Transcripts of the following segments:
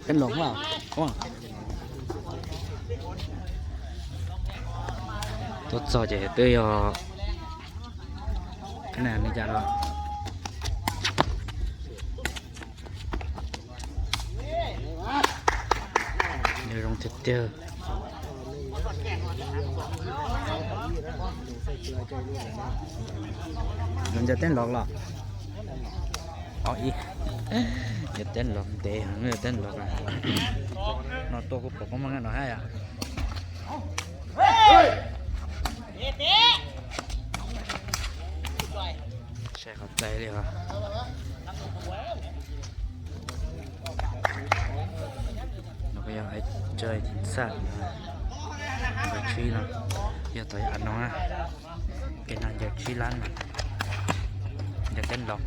ເປັນຫຼອກວ່າ ຕົວຈອດຈະເຮັດເດີຍອ ຂະແນນນີ້ຈະເນາະ. ເດີລົງເຕັດເຕີ ມັນຈະເຕັ້ນຫຼອກຫຼອກ ເອົາອີກ ຈະເຕັ້ນຫຼອກເຕະ ເອີ ເຕັ້ນຫຼອກອະ ນອກຕົວກູປອກມັນນອກໃຫ້ອະ. ໃສ່ເຂົ້າໃຈເລີຍວ່າ ເຮົາກໍຢາກໃຫ້ຈອຍທີມຊາດ ໄປຊີເນາະ ຢ່າຕໍ່ອັນນ້ອງນະ ເກນນານຢາກຊີລ້ານ ຢາກເຕັ້ນດອກ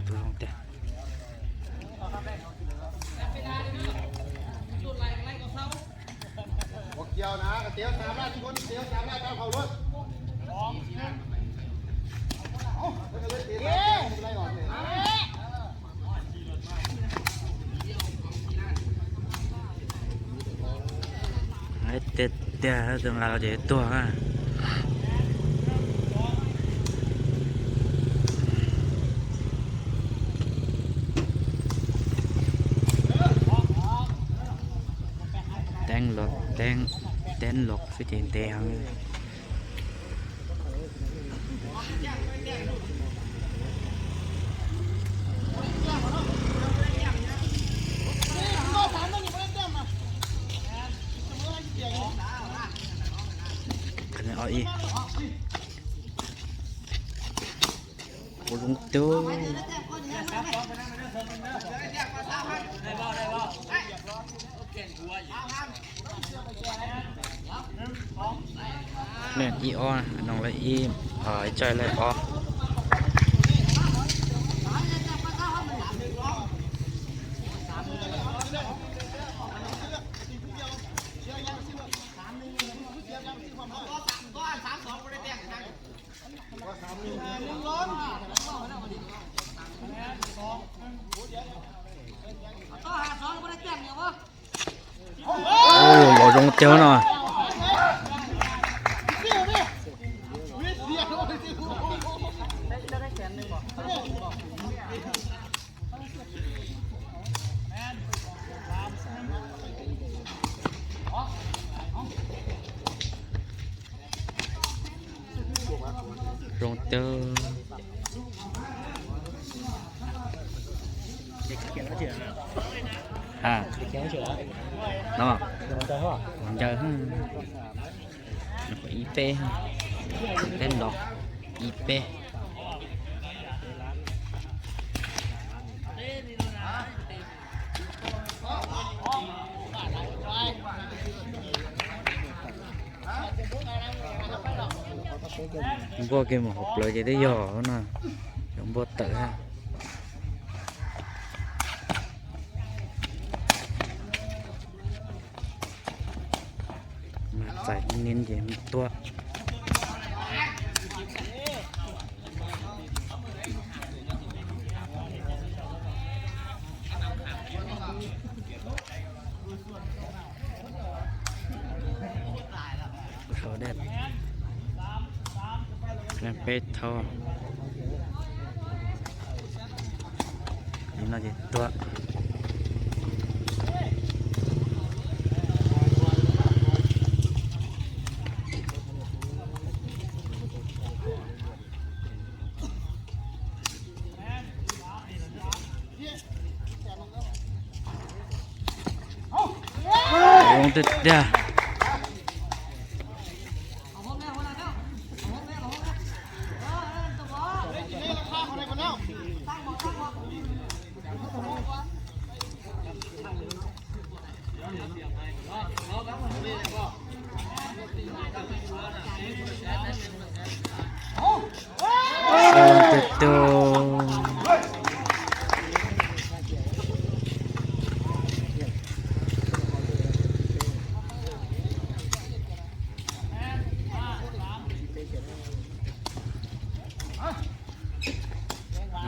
ຕູລົງແຕ່ ບໍ່ກ່ຽວນະ ກະຕຽວຕາມໄລ່ຄົນ ຕຽວຕາມໄລ່ຕາມເຂົາໂລດ ເອົາ ເພິ່ນກະເລີຍເຕະໄລ່ອອກເລີຍ ໃຫ້ເຕັດ ແຕ່ເຖິງເວລາເຂົາຈະເຮັດຕົວ ແຕ່ງຫຼອກ ແຕ່ງ ແຕ່ງຫຼອກ ຄືຈະເຫັນແຕ່ຫາງ. ຄະແນນອອກອີກ ໂອ້ ລົງໂຕ ແມ່ນອີອໍ ນ້ອງລະອີ ເອີ ຈ່ອຍລະອໍ ໂອ້ ບໍ່ລົງເຕີເນາະ ລົງເຕີ ອ່າ ເນາະ ມັນຈະ ມັນຈະ ອີເປ້ ເຕັ້ນດອກ ອີເປ້ ບໍ່ເກມຂອງເຮົາເລີຍ ຈະໄດ້ຫຍໍ້ນະ ຍັງບໍ່ເຕີ ມາໃສ່ເນັ້ນເກມຕົວະ ເຂົາແດດ ແລງເປັດເທົ່າ ນີ້ໜ້າຈະຕົວະ ລົງຕິດເດ. ໂອ້ ເຈັບໂຕ.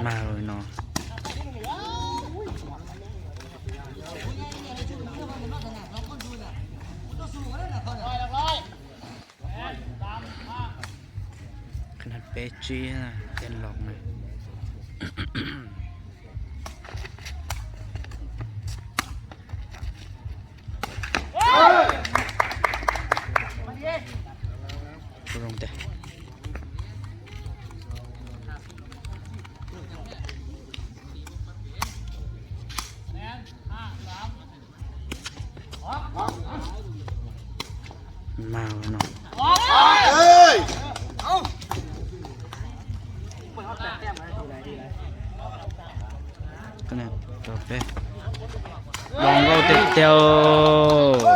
ອ້າວເນາະ ຂະໜາດເປຈີນະ ເຕັນລັອກນະ ລົງເຕະ ມາແລ້ວເນາະ ເອີຍ ກະແນນຕໍ່ໄປ ລອງເວົ້າແຕ່ວ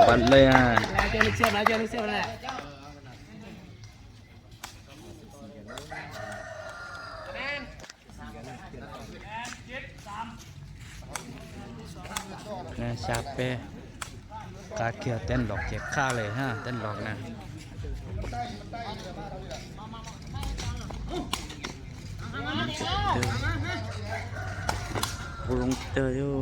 ໆ ບັດເລີຍ ນາຊາເປ ກາກຽວເຕັນລັອກ ເຈັບຂາເລີຍຮະ ເຕັນລັອກນະ ໂປຣໂມເຕີຢູ່.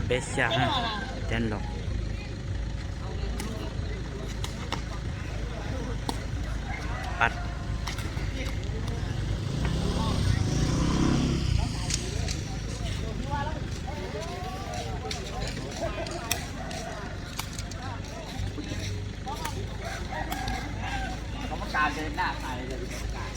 ເບຊາ ແຕນລັອກ ປັດ. ກຳມະການເດີນໜ້າໄປເລີຍ ກຳມະການ.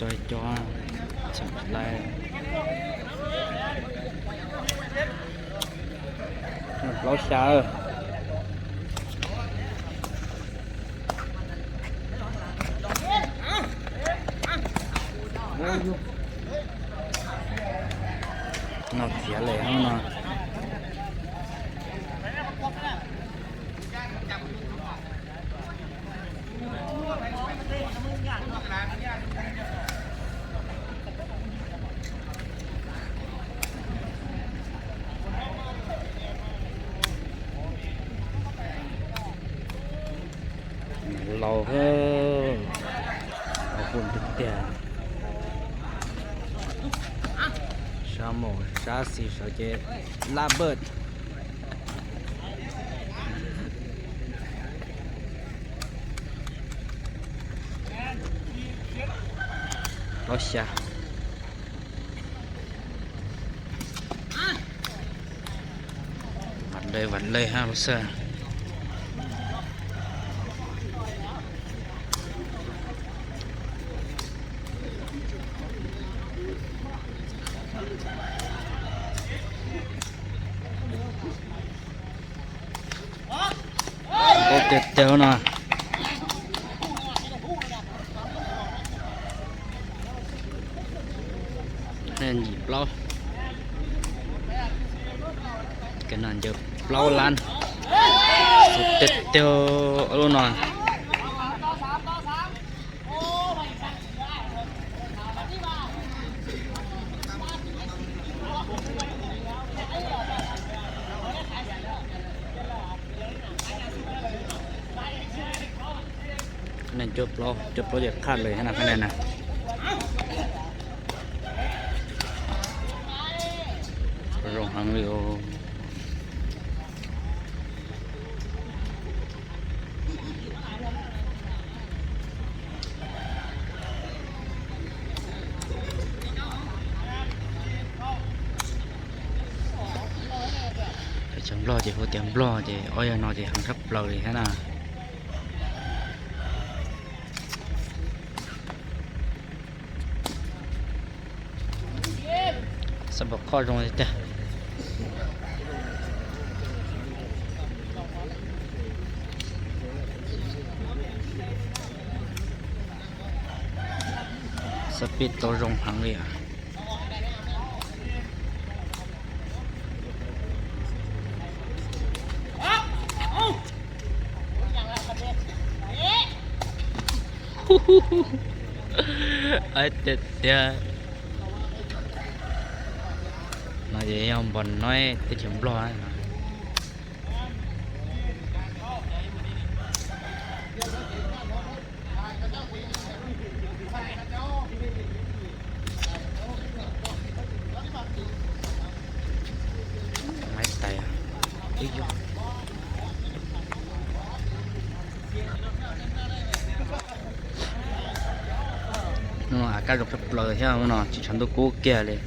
ຈ່ອຍຈ້ອຍ ສະໄລ ເອົາຊາ ໂອ້ຍ ນອກເສຍເລີຍເຮົາເນາະ. ເລົາເຮີ ເອົາບຸນແຕ່ ຊາໂມ ຊາຊີ ຊາເຈ ລາເບີດ. ໂອ້ຊະ ວັດເລີຍ ວັດເລີຍ ຫ້າເປີເຊັນ. ໂອເຄ ເຕີນເນາະ ແມ່ນຍິງເປົ່າ ກະນັ້ນເດີ ເປົ່າລານ ສຸດເຕັດເຕີນເນາະ. ນັ້ນຈົບເລີຍ ຈົບເລີຍ ຂາດເລີຍຫັ້ນນະ ຄະແນນນະ ລົງຫາງເລີຍ. ຈຳລອເຈ ໂຫ ຕຽມລອເຈ ອໍ ຢ່າງນ້ອຍເຈ ຫັນຄັບເປົ່າເລີຍຫັ້ນນະ. ສະບັກຂໍ້ລົງເລີຍຈ້ະ ສະປີດໂຕລົງພັງເລີຍ. ໄອ້ເຕັດເຕຍ ໜ້າຈະຍອມບອນນ້ອຍ ແຕ່ເຂັມຫຼໍ້ນະ. ໄມ້ໄຕ ເອີຍ ເນາະ ອາກາດລົງເລີຍເນາະ ຊິທັນໂຕກູແກ່ເລີຍ.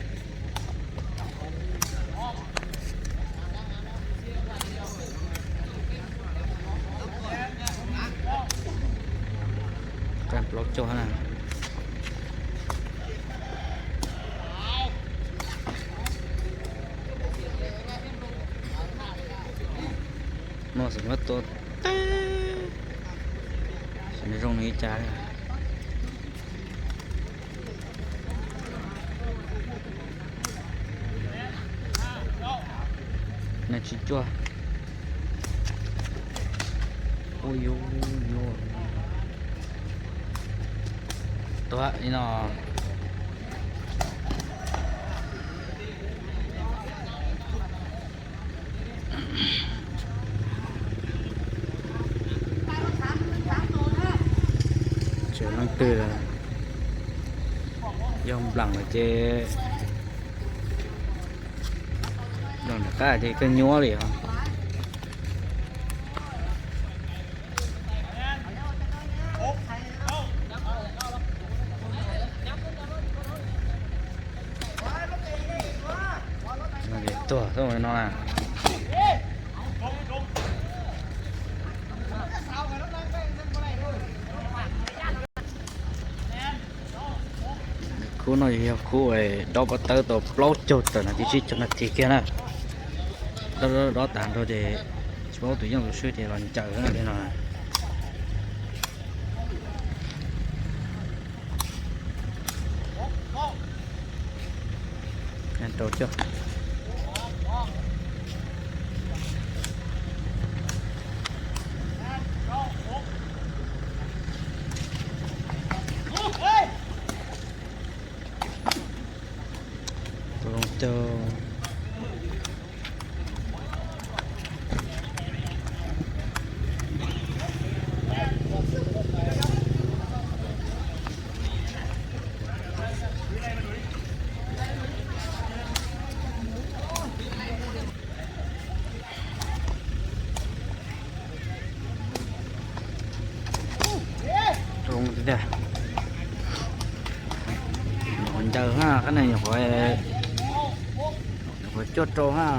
ການບລັອກໂຈຫັ້ນນະ ມອງສຳຫຼວດໂຕ ເອີ ສຳລັບຊ່ວງນີ້ຈ້າ. ນາຊິຈົວ ໂອ້ຍໂຍໂຍ ຕົວະນີ້ເນາະ. ເຈີນັ່ງຕື່ນ ຍອມຫຼັງເຈ ດອນຕາເຈກະຍົວເລີຍ. ຕົວະ ຕົວະໜ້ອຍ ຄູນ້ອຍ ຄູໄອ້ ດອກເຕີໂຕໂປຣໂຈເຕີນະ ທີ່ຊິເຈົ້າໜ້າທີ່ແກ່ນະ ດອກ ດອກ ດອກຕາມໂຕເດ ໂປຣໂຕຢ່າງສຸດທີ່ລອນເຈີນະ ພີ່ນ້ອງ. ແມ່ນໂຕເຈົ້າ ໂຕເຈົ້າ. ລົງຕິເດ ມັນເຈີຫາ ຄັນໃດຫຍັງຂ້ອຍ ຂ້ອຍຈົດໂຕຫາ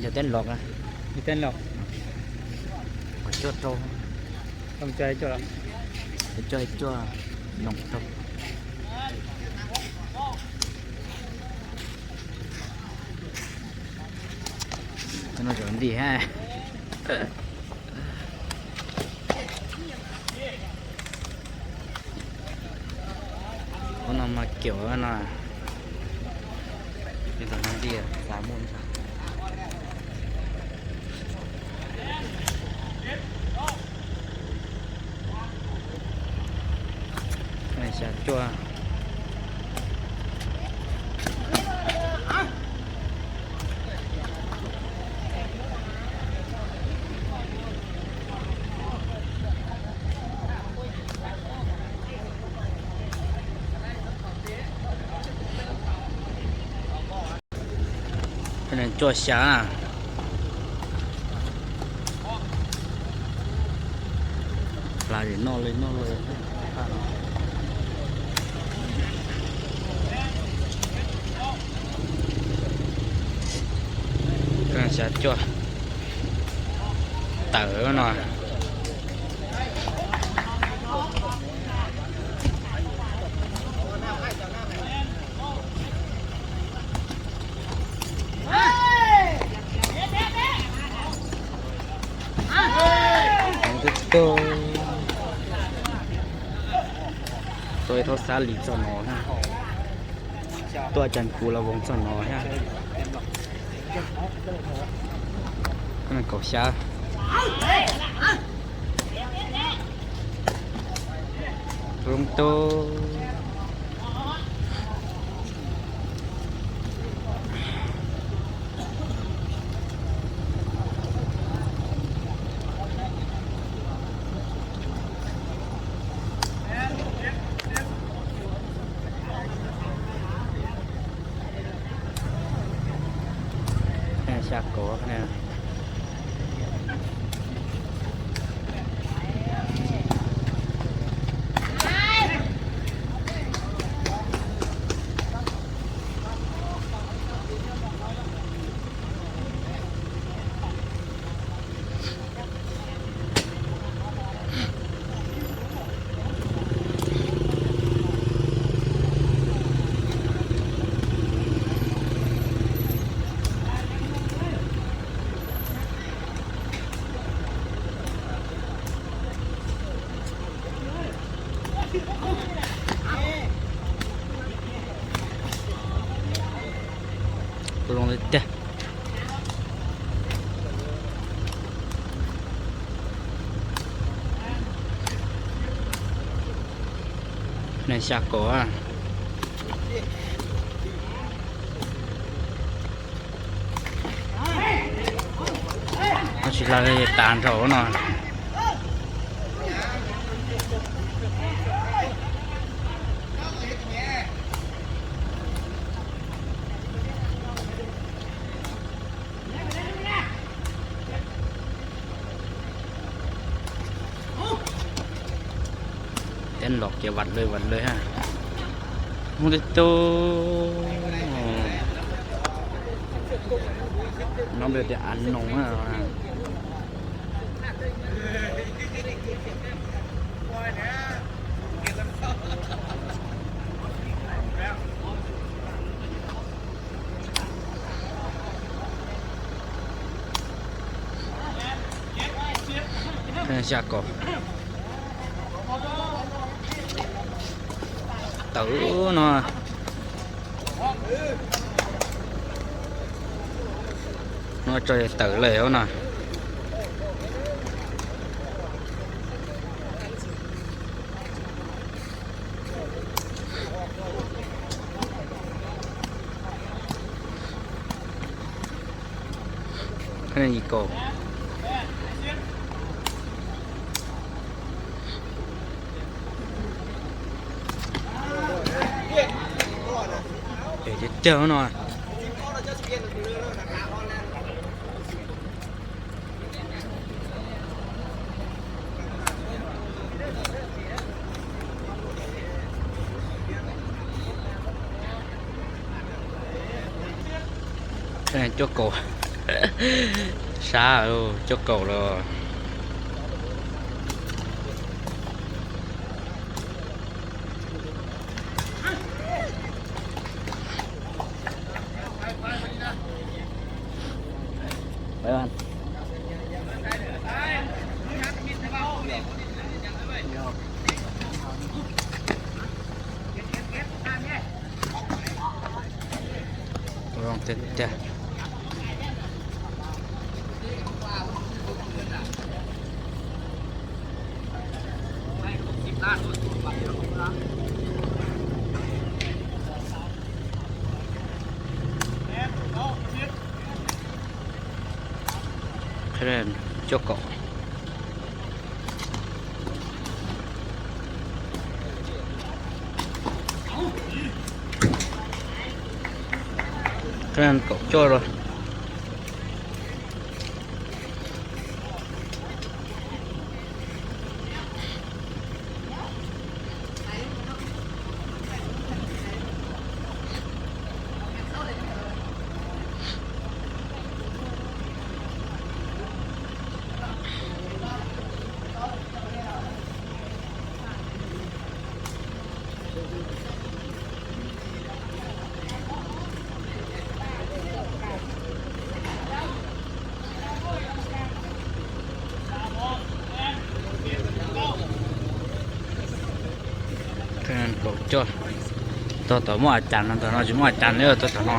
ຢ່າເຕັ້ນລັອກນະ ຢ່າເຕັ້ນລັອກ ຂ້ອຍຈົດໂຕ ຕ້ອງໃຈຈົດ ໃຈຈົດ ລົງໂຕ. ມັນຈະດີແຮະ ຄົນເອົາມາກ່ຽວຫັ້ນນະ ເປັນຕາມັນດີ ສາຍມູນຊະ. ໃຫ້ຊາດຈົວ ອັນນັ້ນຈົວຊາ ປາເດນອນເລີຍ ນອນເລີຍ ກຳລັງຈະຈົວ ເຕີເນາະ. ໂຕຍໂທສາລີສະໜໍນະ ຕົວຈັນກູລະວົງສະໜໍນະ ນັ້ນກໍຊາ ລົງໂຕ ແຮຊາກອນະ. ລົງເລີຍເດີ້ ໃນສາກົນ. ເຮົາຊິລາຍຕາມເຂົາເນາະ. ເຕັ້ນຫຼອກເກຍວັດເລີຍ ວັດເລີຍຮະ ໂອ້ ເດໂຕ ນ້ອງເບວແຕ່ອັນນົງອະ. ເອີ ຊາກອນ ເຕີເນາະ ເນາະ ຈອຍເຕີແລ້ວນະ. ຄະແນນອີກກໍ ເອີ ເຈົ້າເນາະ. ເອີ ຈົກເກົາ ຊາ ໂອ້ ຈົກເກົາແລ້ວ. ໄປບ້ານ ລອງເຕັດແຈ. ຄະແນນຈົກເກົາ ຄະແນນເກົາຈ່ອຍເລີຍ. ໂ ໂຈ້ ຕໍ່ ຕໍ່ໝໍອາຈານນຳ ຕໍ່ເນາະ ຊິໝໍອາຈານເດີ ຕໍ່ ຕໍ່ເນາະ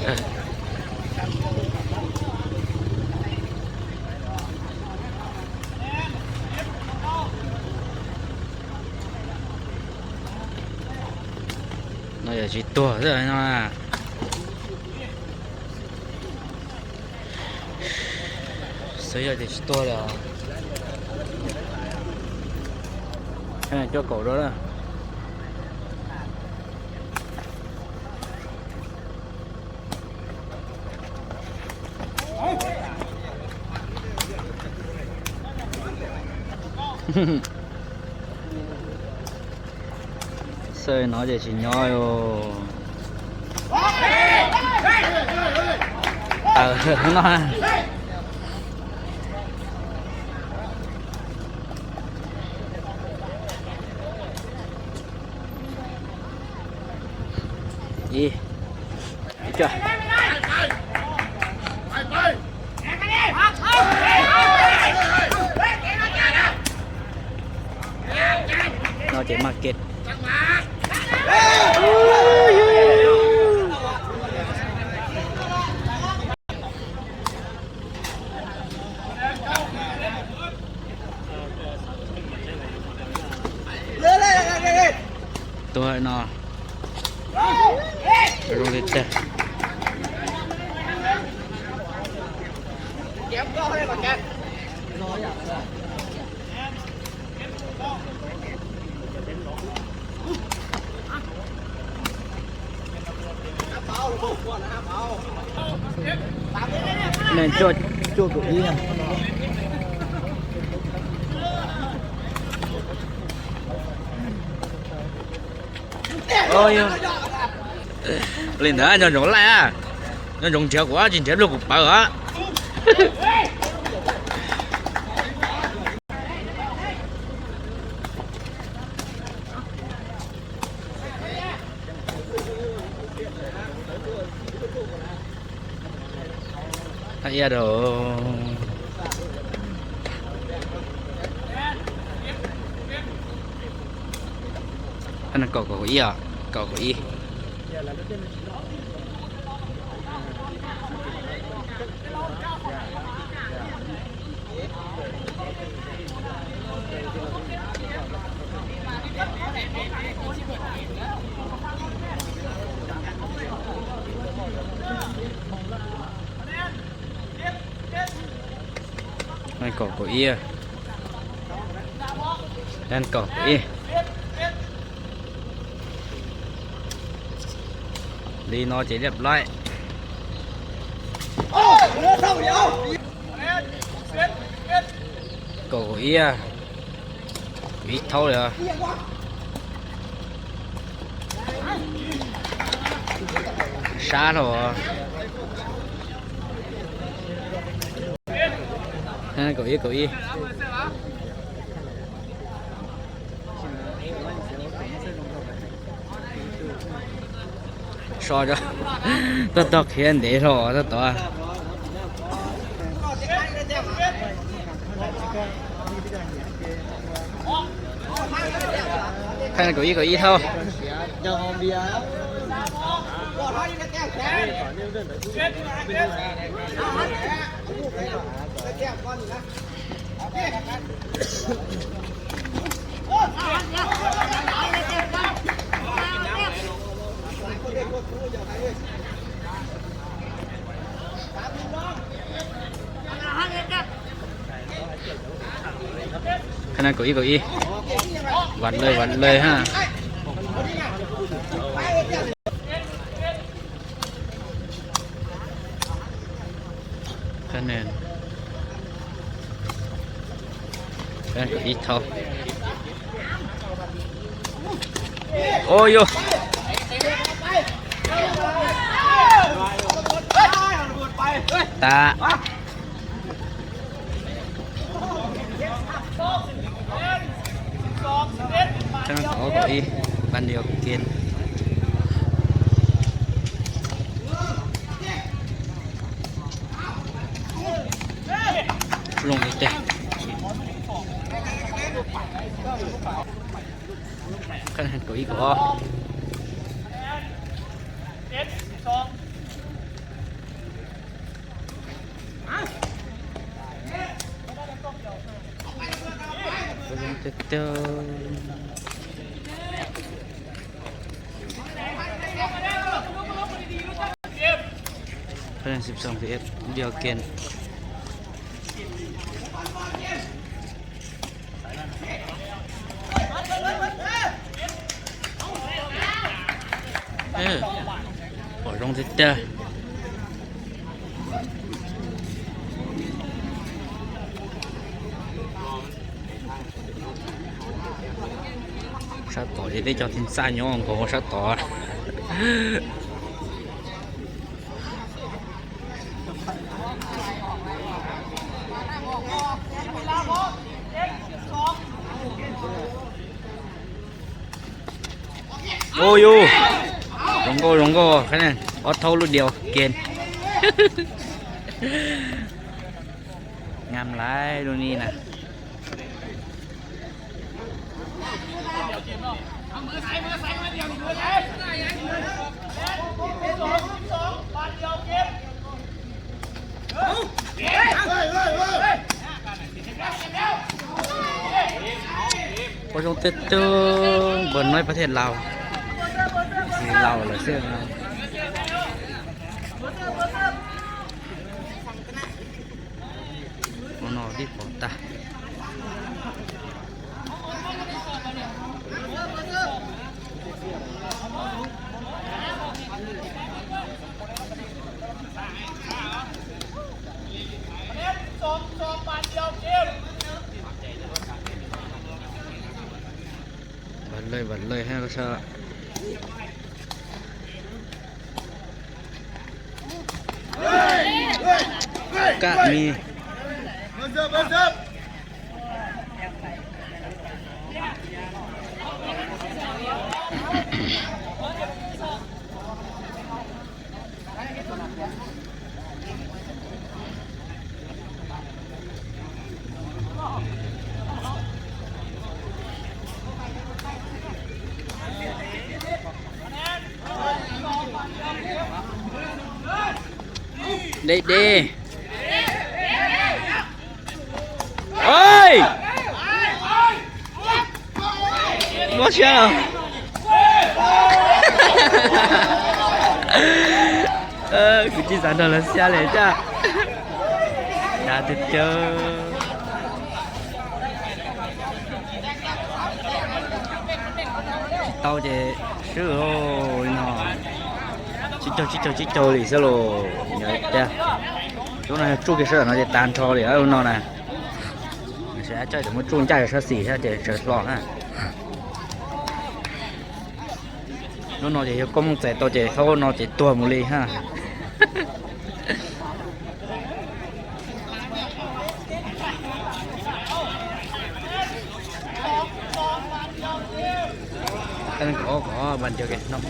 ເອີ. ໜ້າຈະຊິຕົວເດີເນາະ ເສີຍຈະຊິຕົວແລ້ວ ຂະໜາດຈົວໂກໂດນລະ. ເສີຍເນາະ ເຈຊິຍອໂອ ເອີ ເນາະ. ອີ ອີກ ນອກຈາກມາເກັດ ຕົວເນາະ ລົງເລີຍຈ້າ. ແມ່ນໂຈດ ໂຈດເກົ້າອີ່ນະ ໂອ້ຍ ຫຼິ້ນນະ ຍ້ອນຢອງໄລ່ອະ ຍ້ອນຢອງເຈັບກວ່າ ຈິງເຈັບລູກກູເປີອະ. ອາເອຍໂດ ອັນນັ້ນເກາະເກົ້າອີ່ອະ ເກາະເກົ້າອີ່. ນັ້ນເກາະເກົ້າອີ່ ນັ້ນເກາະເກົ້າອີ່. ລີໂນເຈລຽບຮ້ອຍ ໂກເອຍ ວິກເທົ່າເລີຍ ຊາເນາະ ເກົ້າອີ່ ເກົ້າອີ່. ຊອດ ຕອກເຫັນເດ ໂທ ຕອກ ໃຜເກົ້າອີ່ ເກົ້າອີ່ເທົ່າ. ຄະນະເກົ້າອີ່ ເກົ້າອີ່ ວັດເລີຍ ວັດເລີຍຮະ. ຄະແນນ ຄະແນນເກົ້າອີ່ເທົ່າ. ໂອ້ຍ ຕາ ທາງເຂົາເກົ້າອີ່ ບ້ານດຽວກັນ ລົງອີກແຕ່. ຄະແນນເກົ້າອີກບໍ່? ຄະແນນສິບສອງສິບເອັດ ດຽວເກນ. ເອີ ບໍ່ລົງຕິດເດີ້. ຊາວຕໍ່ເຮັດໄດ້ເຈົ້າຖິ່ນຊ້າຍ້ອງຂອງຊາວຕໍ່. ໂອ້ ຢູ່ ລົງໂກ ລົງໂກ ຄະແນນອອດເທົ່າລຸ້ນດຽວເກນ. ງາມຫຼາຍລຸ້ນນີ້ນະ. ບໍ່ຕ້ອງເຕັດຕຶງ ເບິ່ງໃນປະເທດລາວ ຊິລາວລະເຊື່ອງ. ວັດເລີຍ ວັດເລີຍ ໃຫ້ເຂົາຊະ. ໂອກາດມີ. ເດ້ ເດ້ ໂອ້ຍ ບໍ່ເຊື່ອ. ເອີ ຄືຈີສານໂດນລັດເຊຍເລີຍຈ້າ ນາຕິດເຈີ. ເຕົ້າເຈຊື່ໂລຍເນາະ ຊິເຈົ້າ ຊິເຈົ້າ ຊິເຈົ້າລີເຊໂລຍເນາະ. ໂຕນັ້ນຈູກເຊເນາະ ເຈຕານທໍລີເອົາເນາະນະ. ເຊເຈົ້າຈະມາຈູນຈ່າຍຊາສີ່ ເຊເຈເຊີຫຼອກຮະ. ໂນເນາະ ເຈຢາກກ້ອງໃຈໂຕເຈເຂົາເນາະ ເຈຕົວໝູລີຮະ. ອັນນັ້ນກໍ ກໍບານດຽວກັນເນາະ.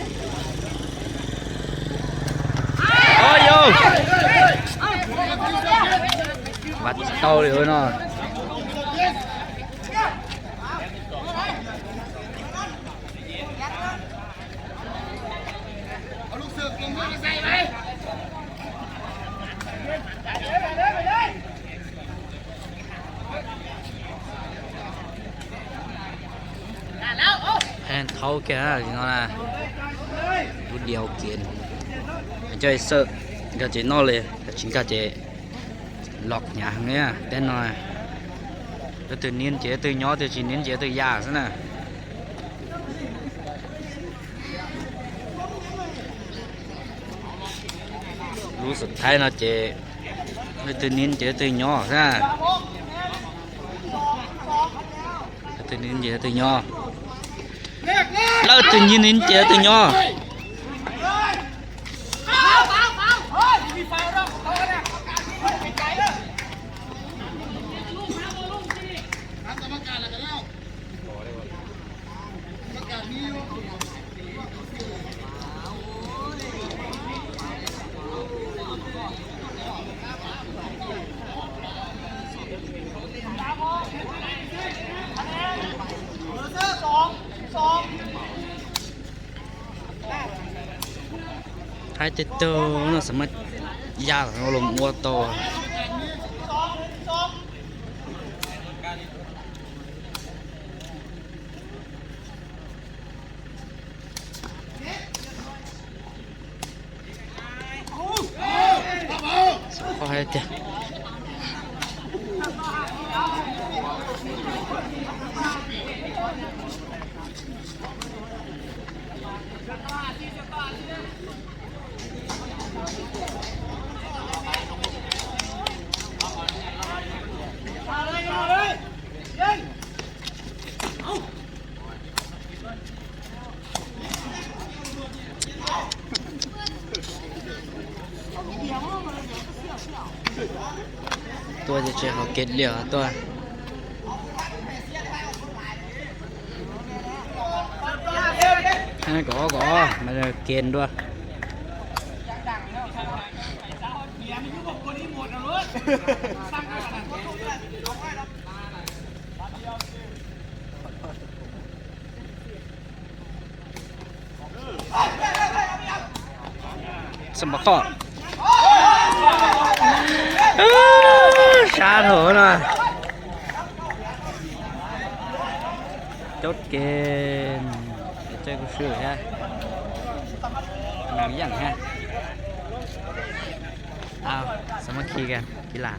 ໂອ້ຍໂຢ ບາດເຕົາເລີຍເນາະ. ເອົາລູກເສີບລົງມາໃສ່ໄວ້. ແພນເທົາແກເນາະນະ ຜູ້ດຽວເກນ ເຈົ້າເສີບ ກະເຈນອນເລີຍ ກະຊິກະເຈ ລັອກຫຍັງເນຍ ແຕ່ໜ້ອຍ ແຕ່ຕື່ນນິນເຈ ຕື່ນຍໍ ແຕ່ຊິນິນເຈ ຕື່ນຢາຊັ້ນນະ. ລູກສຸດທ້າຍເນາະເຈ ແຕ່ຕື່ນນິນເຈ ແຕ່ຕື່ນຍໍຊັ້ນນະ. ແຕ່ຕື່ນນິນເຈ ແຕ່ຕື່ນຍໍ ແລ້ວຕື່ນຍິນນິນເຈ ແຕ່ຕື່ນຍໍ. ສອງ ສອງ ໄປເຕີເຕີເນາະ ສາມາດຢາກເອົາລົມອົວຕໍ່. ຂໍໃຫ້ເຕີ ຕົວຈະເຈເຂົາເກັດຫຼຽວຕົວ ໃຫ້ກໍອອກກໍອອກ ມາເກນຕົວ. ສຳປະເຄາະ ເອີ ຊາໂຖນະ ຈົດເກມ ເຈົ້າກູຊື່ແຮະ ໜັງຢ່າງແຮະ ອ້າວ ສາມັກຄີກັນ ກິລາ.